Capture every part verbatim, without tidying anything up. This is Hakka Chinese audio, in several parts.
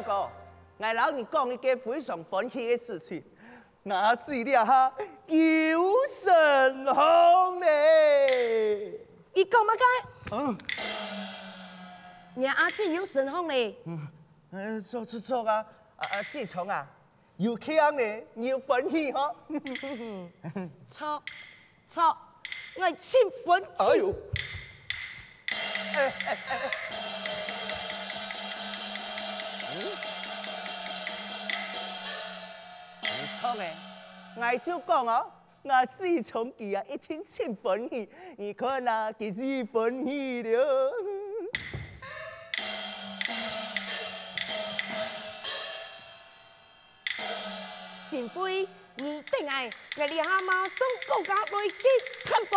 哥，𠊎摎你講一件非常歡喜个事情，阿姊這下有身項咧。你講麼个？嗯，你阿姊有身項咧？嗯，呃，著著著啊，啊啊，自從啊，有慶咧，你有歡喜吼？著， 著，𠊎盡歡喜。哎喲！哎哎哎哎！嗯？毋著欸，𠊎就講哦，𠊎姊從佢啊一定盡歡喜，你看啊，佢幾歡喜了。 新婦，你等𠊎，𠊎這下馬上趕家來去探訪。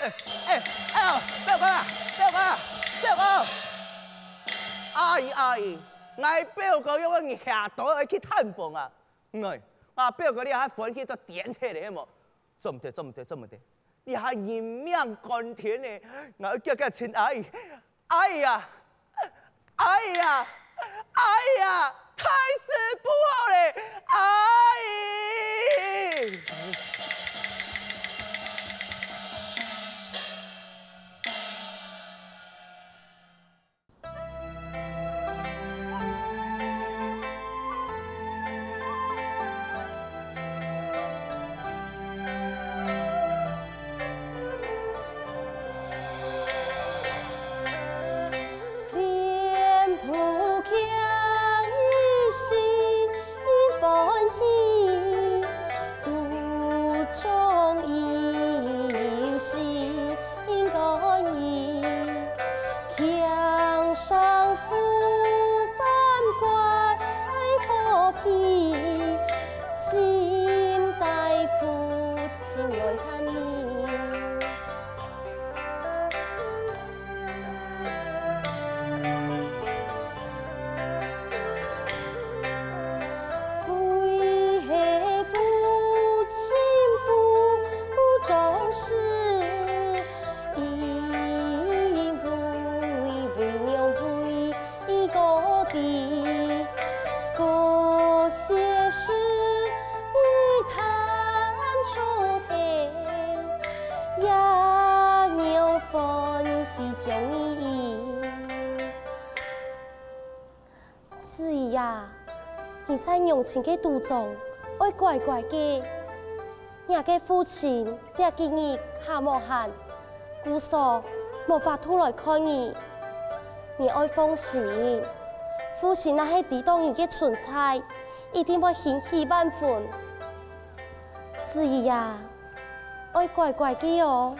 哎哎哎喲，表哥啊，表哥啊，表哥！阿姨阿姨，𠊎表哥約𠊎下晝愛去探訪啊！哎，𠊎表哥這下歡喜到癲忒咧，係無？做毋得，做毋得，做毋得！這下人命關天呢，𠊎愛遽遽尋阿姨。 哎呀，哎呀，哎呀，大事不好咧！哎！姊姨啊，你在娘親个肚中，愛乖乖个。若个父親這幾日較無閒，故所無法度來看你。你愛放心，父親若係知著你个存在，一定會欣喜萬分。姊姨啊， 愛乖乖个哦。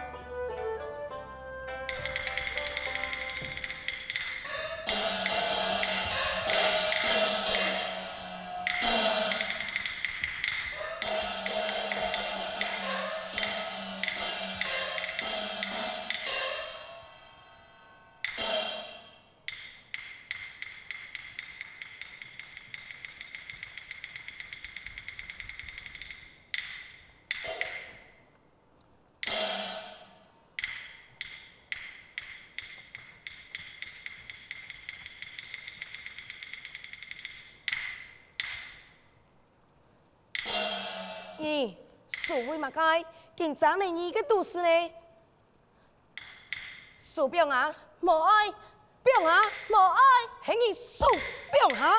你，手為麼个緊抓等你个肚屎呢？手放下！無愛！放下！無愛！喊你手放下！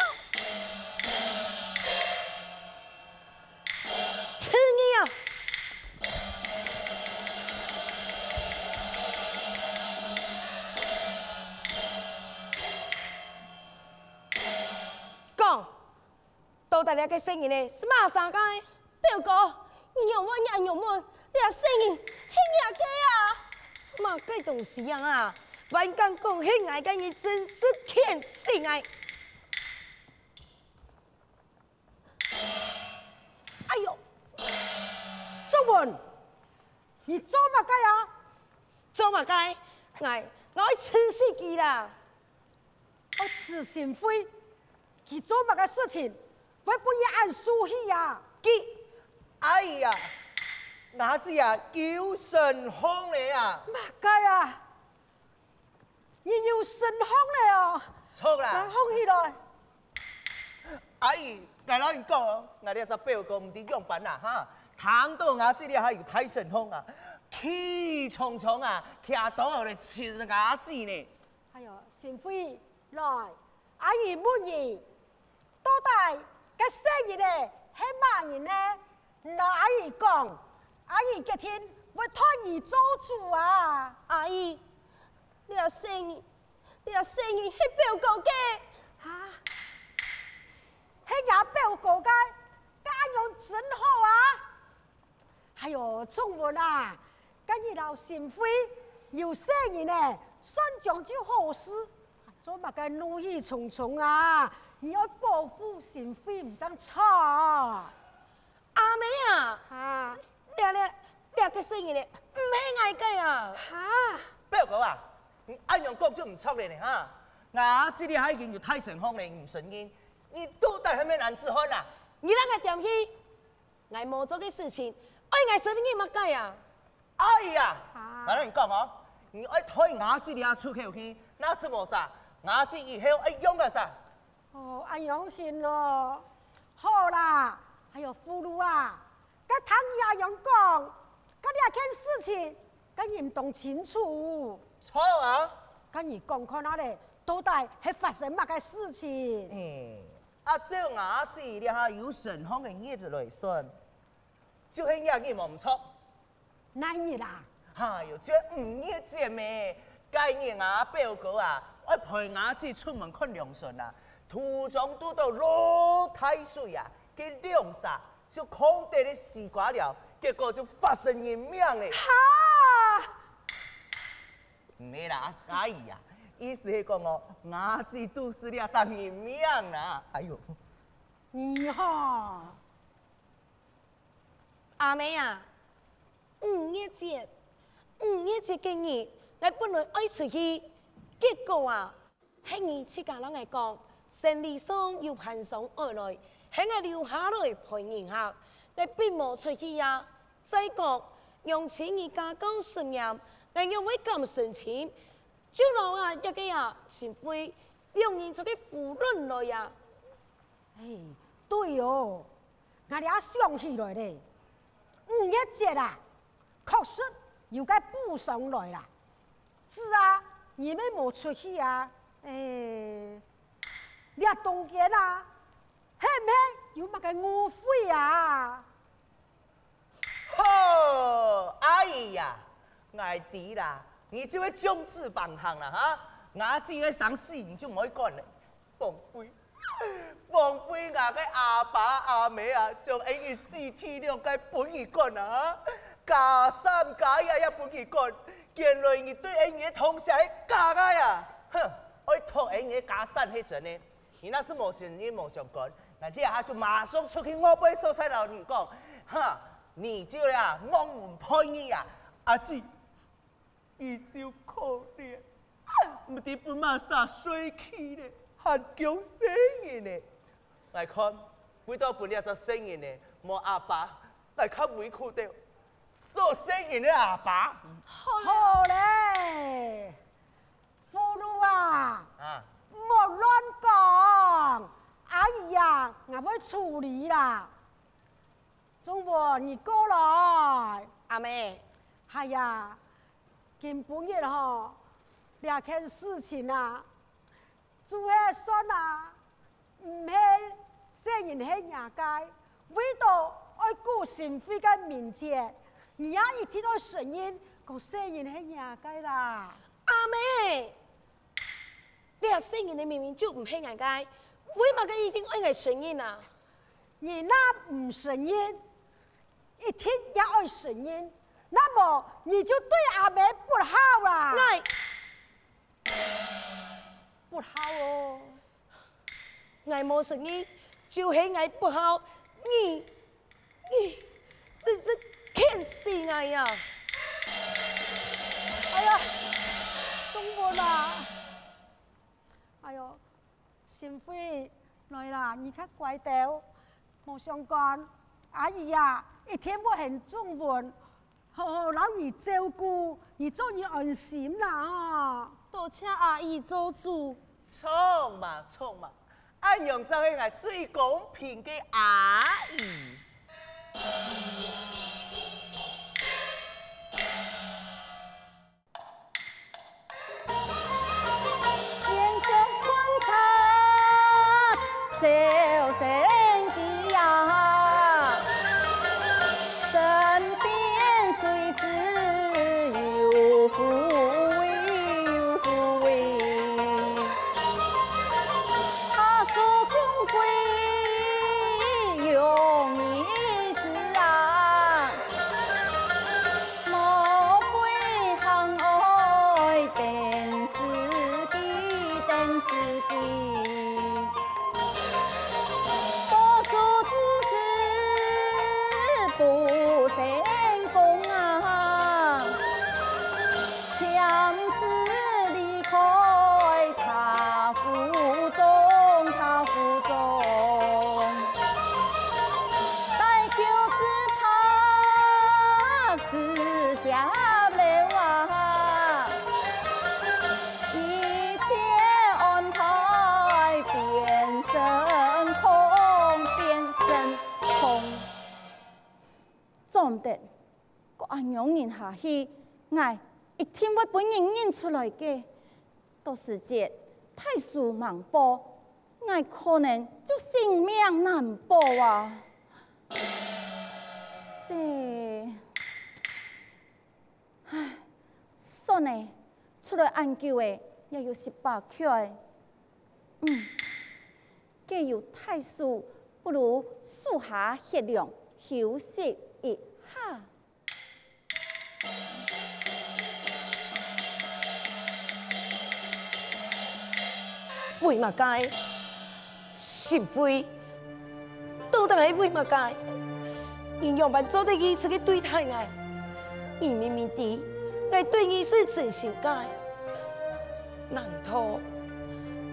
呲你啊！講，到底這个細人仔係麼儕个？表哥，你仰會恁樣問？這細人係若个啊！麼个東西啊！還敢講係𠊎个，你真係譴死𠊎！ 哎喲！祝文，你做麼个啊？做麼个？𠊎，𠊎愛呲死佢啦！愛呲心灰，佢做麼个事情會分你恁受氣啊？佢，哎呀，阿姊啊，佢有身項了啊！麼个啊？你有身項了哦！著啦！來，䟘起來！阿姨，𠊎摎你講哦，𠊎這隻表哥毋知仰般啦哈，聽到雅姊這下有大成功啊，氣冲冲啊，徛到來尋雅姊呢。哎喲，新輝，來，阿姨問你，到底該細人仔係麼人呢？你摎阿姨講，阿姨決定會替你做主啊！阿姨，這細人，這細人係表哥个。哈？係若表哥个，該恁樣真好啊！ 哎喲，仲文啊，該你摎新輝有細人仔，算將就好勢，做麼个怒氣冲冲啊？你愛保護新輝毋正著。阿姆啊，啊，這這這个細人仔毋係𠊎个啊！哈？表哥啊，你恁樣講就毋著了呢哈！雅姊這下已經有大成功了，你承認，你到底係毋係男子漢啊？你哪个點去？ 𠊎無做个事情，愛𠊎承認麼个啊？哎呀，啊。𠊎摎你講哦，你愛替雅姊這下出口氣，若係無啥，雅姊以後愛仰般啊？哦，恁樣形哦。好啦，哎喲，福如啊，該聽你恁樣講，該這件事情，該你毋當清楚。著啊。該你講看啊咧，到底係發生麼个事情？嗯， 啊，照雅姊這下有成功个日子來算，就係這日無毋著。哪日啊？哎喲，就係五月節咩！該日啊，表哥啊，愛陪雅姊出門看良辰啊，途中堵到落大水啊，該兩儕就囥在該西瓜寮，結果就發生人命咧。哈！毋係啦，阿姨啊，意思係講哦，雅姊堵死這隻人命啦。哎喲！ 你吼！阿姆啊，五月節，五月節該日，𠊎本來愛出去，結果啊，係你自家摎𠊎講，生理上有盤商愛來，喊𠊎留下來陪人客，𠊎並無出去啊。再講，娘親你家教森嚴，𠊎仰會敢成親？就摎啊，這个啊，新輝，兩人做个夫妻來啊。 哎，對哦，𠊎這下想起來咧，五月節啊，確實有个盤商來啦。姊啊，你乜無出去啊？哎，這中間啊，係毋係有麼个誤會啊？ 吼，阿姨呀，𠊎知啦，你就係縱使橫行啦哈，雅姊个生死你就毋會管咧。枉費，枉費𠊎个阿爸阿姆啊，將𠊎等姊弟兩个分你管啊哈，家產家業也分你管，原來你對𠊎等个痛惜係假个啊！哼，愛討𠊎等个家產係真个。 你若係無承認無相干，𠊎這下就馬上出去外背所在摎你講，哈，你就呀，忘恩背義啊！阿姊，你就可憐，毋知分麼儕睡去咧，還降細人咧。𠊎看，為著分這隻細人仔無阿爸，𠊎較委屈兜，做細人个阿爸。好咧，福祿啊！啊！ 莫亂講，阿姨啊，𠊎會處理啦。仲文，你過來。阿姆。哎呀，今晡日吼，這件事情啊，就係算啊，毋係細人係若个，為著愛顧新輝个名節，你也一定愛承認，講細人係若个啦。阿姆！ 這細人仔明明就毋係𠊎个，為麼个一定愛𠊎承認啊？你若毋承認，一定也愛承認，若無你就對阿姆不孝啦！𠊎不孝哦！ 𠊎無承認，就係𠊎不孝，你，你真係譴死𠊎呀！哎呀，仲文啊！哎喲，新輝，來啦，你較乖兜，無相干。阿姨啊，一定會喊仲文 好好摎你照顧，你做人安心啦吼。多謝阿姨做主。著嘛，著嘛，恁樣正係𠊎最公平个啊！嗯。 總得， 過恁樣下去，𠊎一定會分人認出來个。到時節，大事吂報，𠊎可能就性命難保啊！這，唉，算了，出來恁久了，也有十八圈。嗯， 既有大事，不如手下歇涼，休息一下。為麼个？心肺，到底係為麼个？你仰般做得如此个對待𠊎？你明明知𠊎對你係真心个。 難道，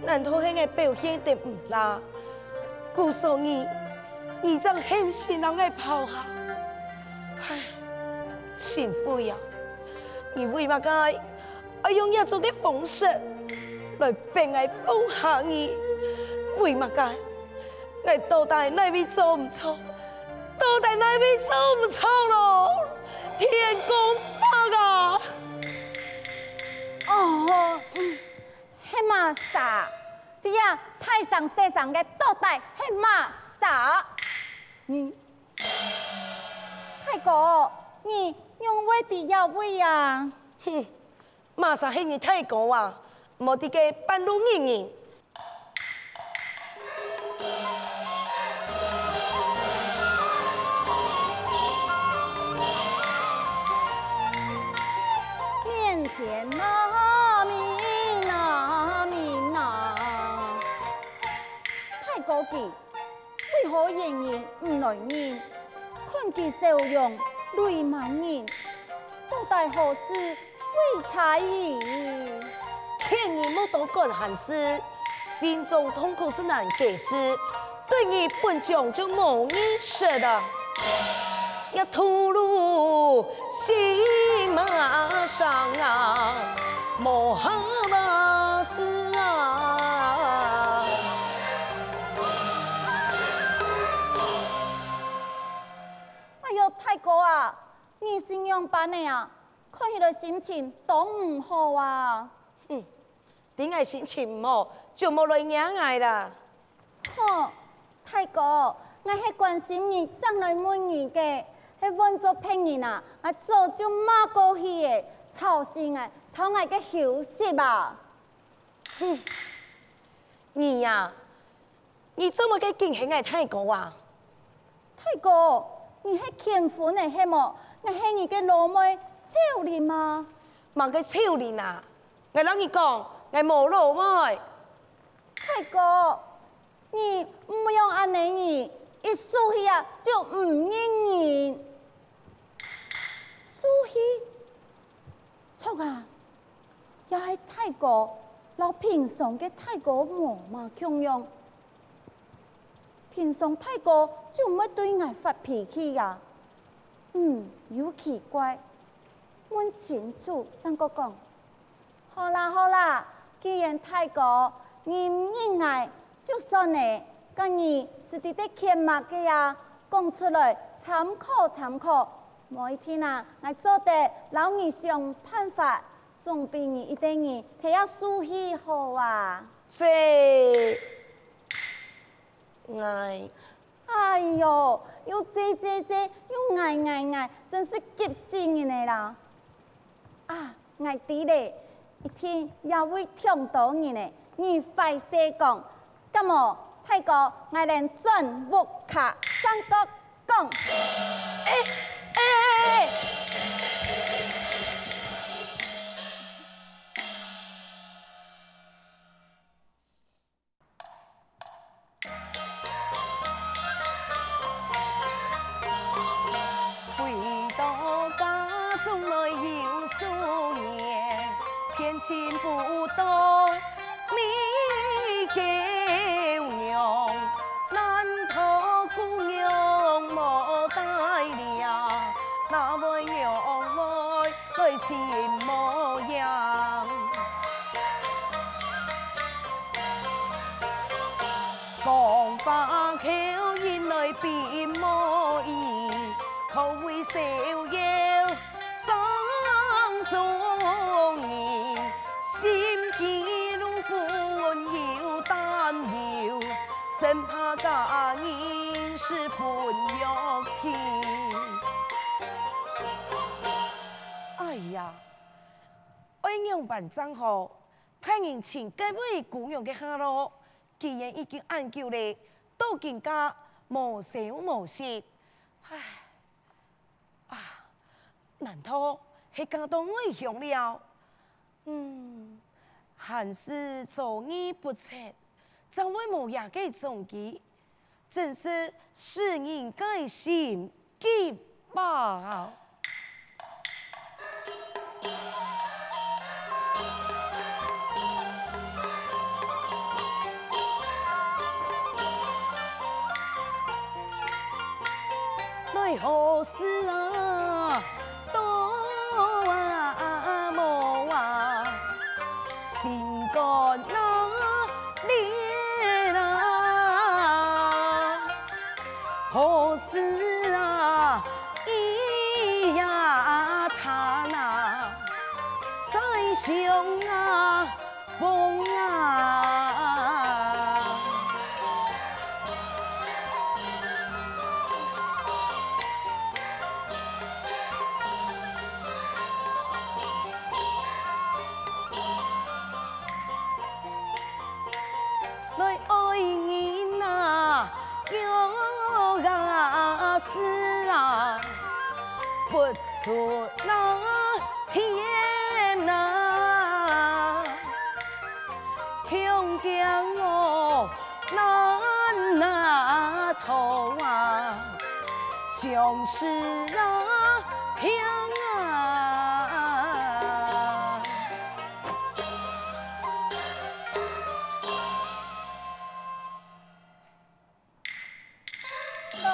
難道係𠊎表現得毋罅，故所以你正狠心摎𠊎拋下？唉，心肺啊，你為麼个愛用這種个方式來逼𠊎放下你？為麼个？𠊎到底哪位做毋著？到底哪位做毋著咯？天公伯啊！ 哦，嗯，係麼儕？這大聲細聲个到底係麼儕？你，大哥，你仰會在這位啊？哼，麼儕係你大哥啊？莫在該半路認人。 面前那面那面那。大哥佢，為何遠遠毋來認？看佢笑容淚滿面，到底何事 會差異。見人莫多管閒事，心中痛苦係難解釋，對你本將就無認識啊！一頭路心馬上啊，無下把事啊！哎喲，大哥啊，你係仰般个啊？ 看起來心情當毋好啊。嗯，知𠊎心情毋好，就莫來惹𠊎啦。吼，大哥，𠊎係關心你正來問你个，係換做別人啊，𠊎早就罵過去了，吵死𠊎，吵𠊎个休息啊！哼，你呀， 你做麼个緊喊𠊎大哥啊？大哥，你係慶婚个係無？𠊎係你个老妹，秋玲啊。麼个秋玲啊？𠊎摎你講，𠊎無老妹。大哥，你毋好恁呢，你一輸去啊，就毋認人。輸去？ 著啊，這係大哥，摎平常个大哥無麼共樣。平常大哥就毋會對𠊎發脾氣啊。嗯，有奇怪，問清楚正過講。好啦好啦，既然大哥你毋認𠊎，就算呢，該你係在該譴麼个啊？講出來參考參考，無一定啊，𠊎做得摎你想辦法，總比你一個人在這受氣好啊。這，𠊎，哎喲，又這這這，又𠊎𠊎𠊎，真係急死人了啦！ 啊，𠊎知咧，一定也會搶到人呢。你壞勢講，該無，大哥，𠊎等轉屋下正過講。欸，欸，欸！ 回到家中來有數年，偏尋不到你狗娘，難道姑娘無帶了，那位娘來來尋模樣？ 講話口音來比無意，口味燒腰上中意，心機如粉有擔憂，生怕家人是分約定。哎呀，愛仰般正好？派人尋該位姑娘个下落。 既然已經恁久咧，到今下無消無息。唉，啊，難道係嫁到外鄉了？嗯，還係早已不在，正會無這个蹤跡，真係使人戒心。 急吧！來何事啊？到啊無啊？ 心肝那裂啊，何時啊，雨呀它啊，在想啊，風啊。 來愛人啊，腳啊事啊，不出那天啊，恐驚我難那逃啊，相思啊，鄉啊。 來。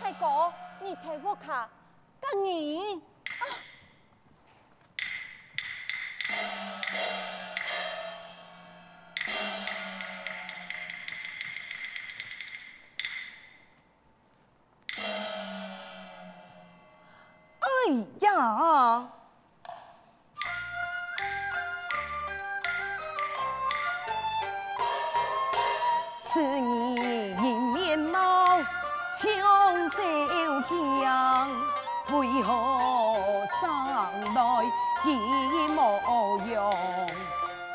大哥，你在屋下，該你？啊！ 哎呀！此人面貌像酒匠，為何生來異模樣？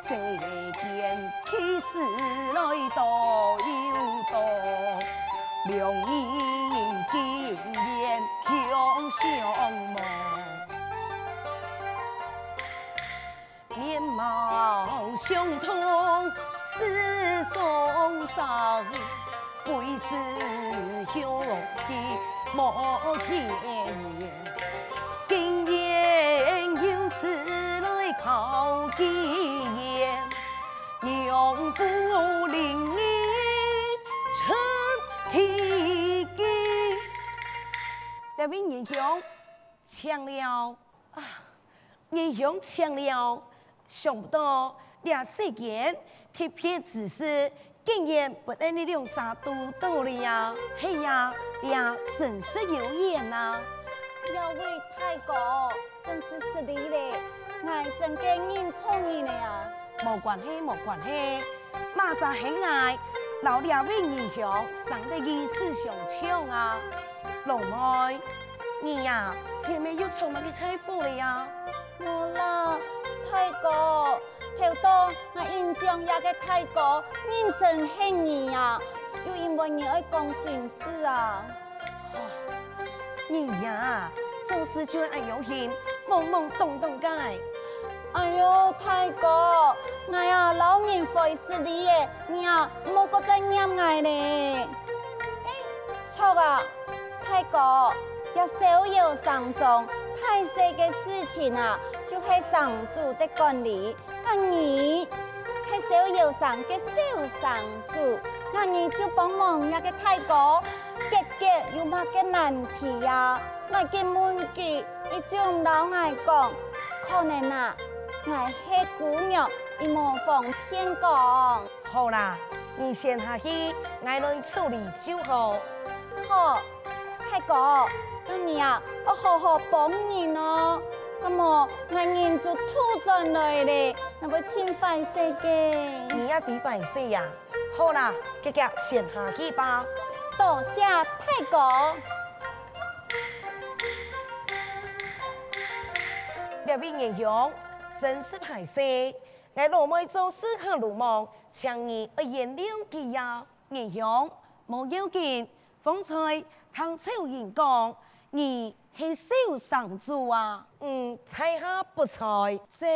世間奇事來多又多，良人竟然共相忘。面貌相同似雙生， 非是兄弟莫結緣，竟然有此來巧機緣，仰不令你趁天機。這位仁兄，請了。啊，仁兄請了，想不到這世間特別之事，竟然分𠊎兩儕堵著了呀！係呀，這真實有緣啊！這位大哥，真係失禮咧，𠊎正經認錯你咧啊！無關係，無關係，麼儕係𠊎摎這位仁兄生得如此相像啊！老妹，你呀，係毋係又撞麼个大禍咧呀？無啦，大哥，頭到𠊎印象這个大哥認真恨你啊，又因為你愛講心事啊。你呀，做事就恁樣形，懵懵懂懂个。哎喲，大哥，𠊎啊摎人會失禮咧，你啊莫過再念𠊎咧。欸，著啊，大哥，這逍遙城中大細个事情啊，就係城主在管理。 該你係逍遙城个小城主，該你就幫忙這个大哥，解決有麼个難題啊？𠊎緊問佢，佢就毋摎𠊎講，可能啊，𠊎係姑娘，佢無方便講。好啦，你先下去，𠊎來處理就好。好。 大哥，該你啊，愛好好幫人哦，該無𠊎人就吐轉來咧，𠊎會盡壞勢个。你也知壞勢呀？好啦，遽遽先下去吧。多謝大哥。這位仁兄，真實歹勢，𠊎老妹做事較魯莽，請你愛原諒佢呀。 仁兄，無要緊，方才聽小人講，你係小城主啊？嗯，在下不才。這，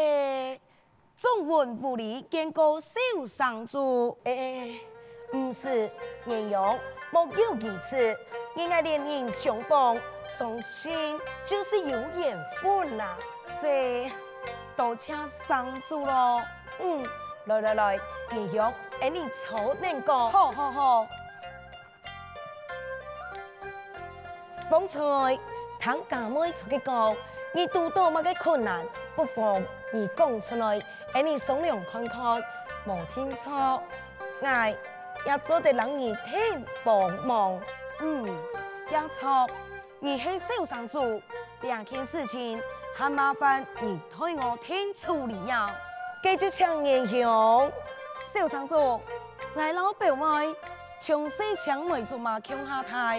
中文無哩見過小城主。欸，毋使，仁兄，莫有其事，你𠊎戀人相逢，相信就係有緣分啦。這，多謝城主囉。嗯， 來來來，仁兄，𠊎俚坐等講。好好好。方才聽家妹在該講，你堵著麼个困難，不妨你講出來，𠊎俚商量看看，無定著，𠊎也做得摎你添幫忙。嗯，也著。 你係小城主，這件事情還麻煩你代𠊎添處理啊。該就請仁兄。小城主，𠊎摎表妹從細青梅竹馬共下大，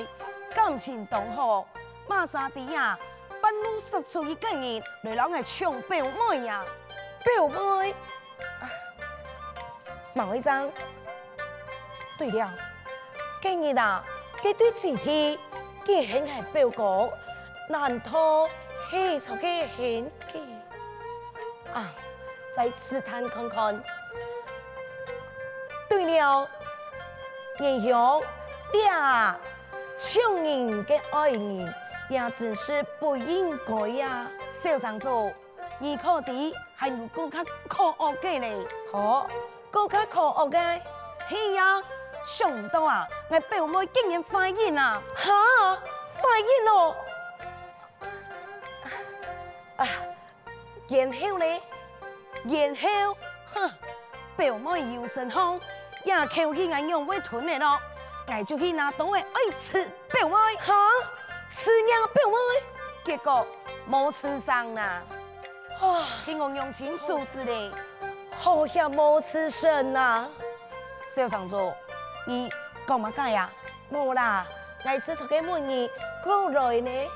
感情當好，麼儕知啊，半路殺出一個人來摎𠊎搶表妹啊！表妹？啊， 馬會長。對了，該日啊，該對姊弟，佢係𠊎表哥，難道係在該喊佢？啊，再試探看看。對了，仁兄，這搶人个愛人，這真係不應該啊！小城主， 你可知還有過較可惡个咧？好，過較可惡个？係啊，想毋到啊，𠊎表妹竟然懷孕啊！哈，懷孕哦！啊，然後呢？然後，哼，表妹有身項，這口氣𠊎仰會吞得落？𠊎就去拿刀仔愛刺表妹。哈，刺若表妹？結果無刺成啊！ 啊，係𠊎娘親阻止咧，好險無刺身啊！小城主，你講麼个啊？無啦，𠊎係在該問你，過來呢？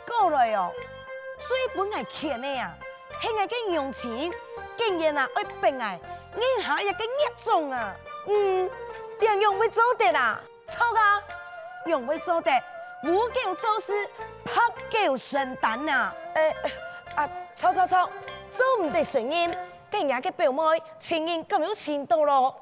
過來哦，最分𠊎譴个啊，係𠊎个娘親，竟然啊愛逼𠊎，忍下這个孽種啊！嗯，這仰會做得啊？ 著啊，仰會做得，烏狗做事，白狗生蛋啊！呃，啊，著著著，做毋得承認，該若个表妹，情人敢有尋著咯？